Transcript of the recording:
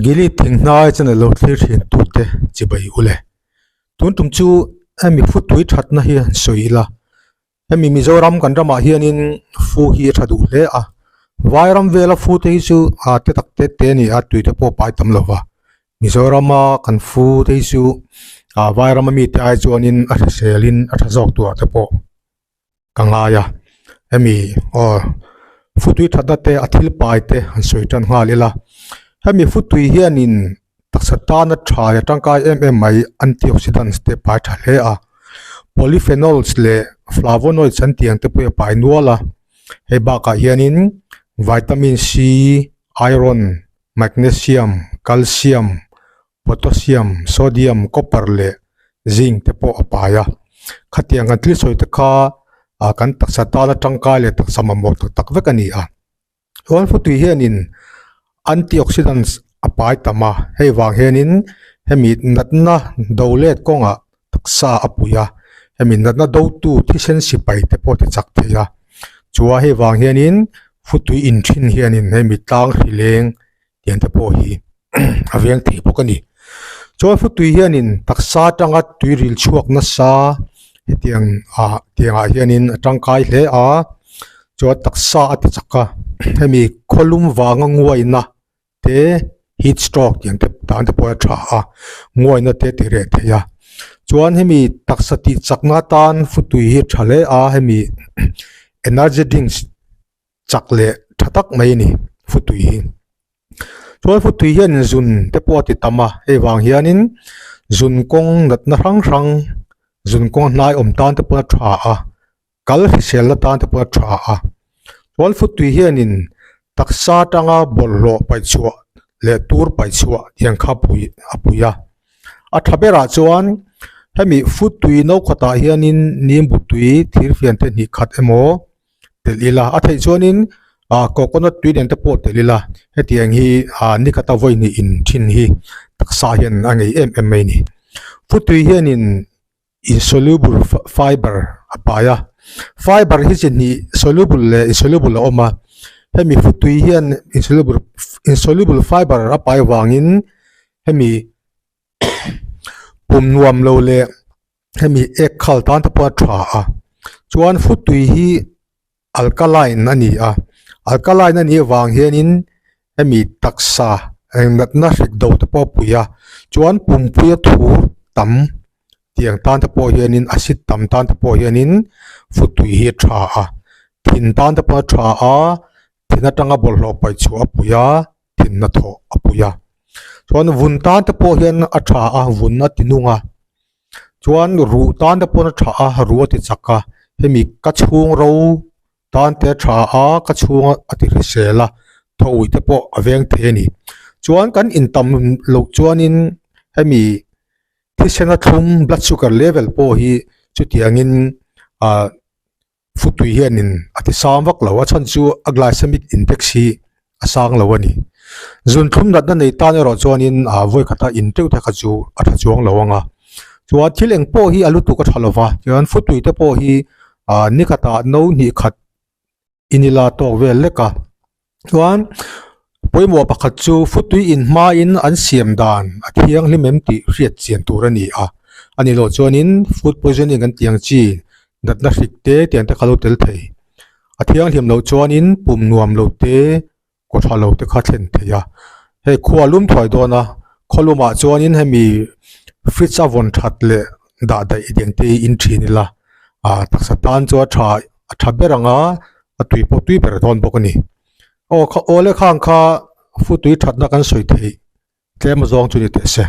Gili thing hnai channel lo thlir thin tute chibai ule. Tun tum chu hemi futui thatna hi han sawi ila. Hemi Mizoram kan ramah hianin fu hi a tha duh hle a. Vairam vela fu te hi chu ah te tak te te a ni a tui te pawh a pai tam lo va. Mizorama kan fu te hi chu ah Vairama mite ai chuanin a hriselin a tha zawk turah te pawh. ka ngai a hemi aw futui thatna te a thil pai te han sawi tan nghal ila hemi futui hianin taksa tana tha leh tangkai em em mai antioxidants te pai tha hle a polyphenols leh flavonoids an tih ang te pawh hi a pai nual a hei bakah hianin vitamin C iron magnesium calcium Potassium, sodium, copper leh zinc te pawh a pai a. Khatiang kan thil sawi te kha ah kan taksa tana tangkai leh taksa mamawh tak tak vek a ni a. Chuan futui hianin antioxidants a pai tam a, hei vang hianin hemi natna do let kawngah taksa a pui a, hemi natna dotu thisen sipai te pawh ti chak thei a. Chua hei vang hianin futui inthin hianin hemi tlang hrileng tiang te pawh hi a veng thei bawk a ni. Chuan futui hianin taksa atanga tui ril chhuak nasa hetiang ah tiangah hianin a tangkai hle a chuan taksa a ti chak a hemi khawlum vanga nguaina te heat stroke tiang te tan te pawh a tha a nguaina te ti reh thei a chuan hemi taksa tih chakna atan futui hi a tha hle a hemi energy drinks chak leh tha tak mai a ni futui hi chuan futui hian zun te pawh a ti tam a hei vang hianin zun kawng natna hrang hrang zun kawng hnai awm tan te pawh a tha a kal hriselna tan te pawh a tha a chuan futui hianin taksa atanga bawlhhlawh paih chhuah leh tur paih chhuah tiang kha pui a pui a a tha berah chuan hemi futui no khatah hianin nimbu tui thirfian te hnih khat emaw. Telh ila a theih chuanin ah coconut tui nen te pawh telh ila hetiang hi ah ni khata vawi hnih in thin hi taksa hian a ngei em em mai a ni. Futui hianin insoluble fibre a pai a fibre hi chi hnih soluble leh insoluble a awm a hemi futui hian insoluble insoluble fibre a pai vangin hemi pum nuam lo leh. Hemi ek khal tan te pawh a tha a chuan futui hi alkaline a ni a alkaline a nih avang hianin hemi taksa eng natna hrik do te pawh a pui a chuan pumpui a thu tam tiang tan te pawh hianin acid tam tan te pawh hianin futui hi a tha a thin tan te pawh a tha a thin atanga bawlhhlawh paih chhuah a pui a. thinna thawh a pui a chuan vun tan te pawh hian a tha a vun a ti nung a chuan ruh tan te pawh a tha a ruh a ti chak a hemi ka chhung ro tan te a tha a ka chhung a ti hrisel a thaw uih te pawh a veng thei a ni chuan kan intam loh chuanin hemi thisena thlum blood sugar level pawh hi chutiangin ah. Futui hianin a ti sang vak lo a chhan chu a glycemic index hi a sang lo a ni. Zunthlum natna nei tan erawh chuanin ah vawi khata in teuh te kha chu a tha chuang lo ang a. Chuan thil eng pawh hi a lutuk a tha lo va, chuan futui te pawh hi ah ni khatah no hnih khat in ila tawk vel lek a. Chuan pawimawh pakhat chu futui in hmain an siam dan a thianghlim em tih hriat chian tur a ni a, a nih loh chuanin food poisoning kan tih ang chi natna hrik te tiang te kha lo tel thei. A thianghlim loh chuanin pum nuam lo te kaw tha lo te kha thlen thei a, hei khua lum thuai dawn a, khaw lumah chuanin hemi fridge a vawn that leh dah daih tiang te hi in thin ila ah taksa tan chuan a tha a tha ber ang a. A tui pawh tui ber dawn bawk a ni. Aw kha aw le khang kha futui thatna kan sawi theih tlem azawng chu ni teh se.